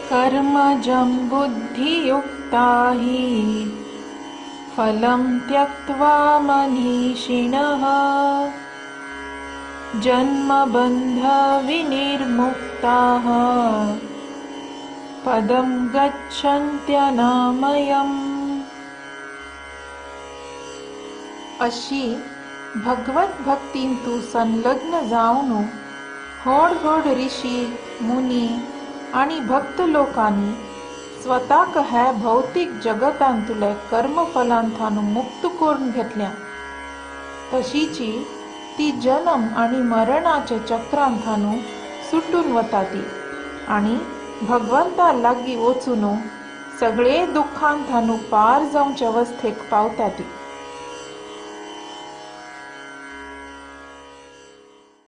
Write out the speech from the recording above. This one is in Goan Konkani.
कर्मजं बुद्धियुक्ता हि फलं त्यक्त्वा मनीषिणः जन्मबन्धविनिर्मुक्ताः पदं गच्छन्त्यनामयम्. अशी भगवत भक्तींतु संलग्न जावनु व्हड व्हड ऋषी, मुनी आनी भक्त लोकांनी स्वताक हे भौतीक जगतांतुले कर्मफलांथानु मुक्त करून घेतल्या. तशीची ती जन्म आनी मरणाचे चक्रांथानु सुटून वताती आनी भगवंता लागीं वचून सगळे दुख्खांथानु पार जावचे अवस्थेक पावताती.